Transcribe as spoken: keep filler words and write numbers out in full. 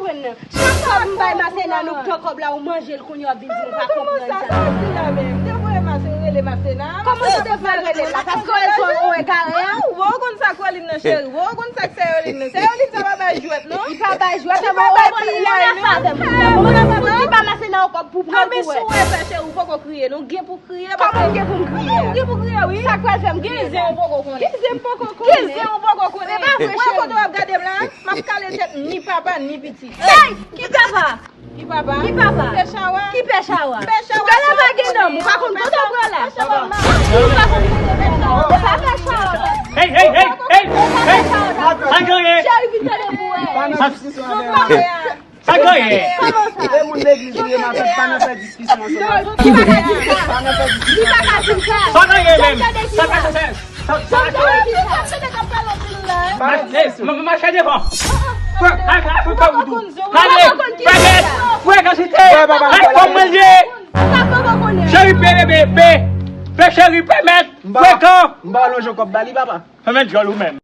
Chak kòb m bay Masena, nou pran kòb la, ou manje l, kounye a w ap vin di m pa konprann sa. Kòman sa? Sa w di la menm? M te voye Masena, rele Masena. Kòman ou te fè rele l la? Paske w wè l se yon kare a? Ou konn sa k Rolin nan, cheri? Ou konn sa k Sè Rolin nan? Sè Rolin sa pa bay jwèt, non? Li pa bay jwèt, li pa bay pil la, non. Ou pa Masena yon kòb pou pran pou wè. Anben si w wè sa, cheri, ou poko kriye, non? Gen pou kriye. Kòman m gen pou m kriye? Ou gen pou kriye, wi. Sa k pral fè m kriye? Gen zen ou poko konnen. Gen zen ou poko konnen. Gen zen ou poko konnen. Se pa vre, cheri. Wè kote w ap gade m la? M ap kale tèt ni papa, ni pitit. Ey! Ki papa? Ki papa? Ki papa? Pè Chawa. Ki pè Chawa? Pè Chawa. Gade pa gen nonm, ou pa konn kote w pran la. Pè Chawa, m pa konn kote pè Chawa. Se pa pè Chawa. Hey, hey, hey, hey, hey! Sa genyen? Cheri, vin tande pou wè. Sa genyen? Kòman sa? E moun legliz ou ye, matant, pa nan fè diskisyon ansanm avèk. Li pa ka di sa. Pa nan fè diskisyon. Li pa ka di sa. Sa genyen menm? Sa ka di sa. Sa, sa genyen? Mache devan. Frè, frè, frè, frè, frè, frè, konsite. Frè, konsite. Frè, kòman l ye? Cheri, pe, pe, pe, pe, cheri, pèmèt. Frekan. M ba w lonje kòb ba li, papa. Fèmen dyòl ou menm.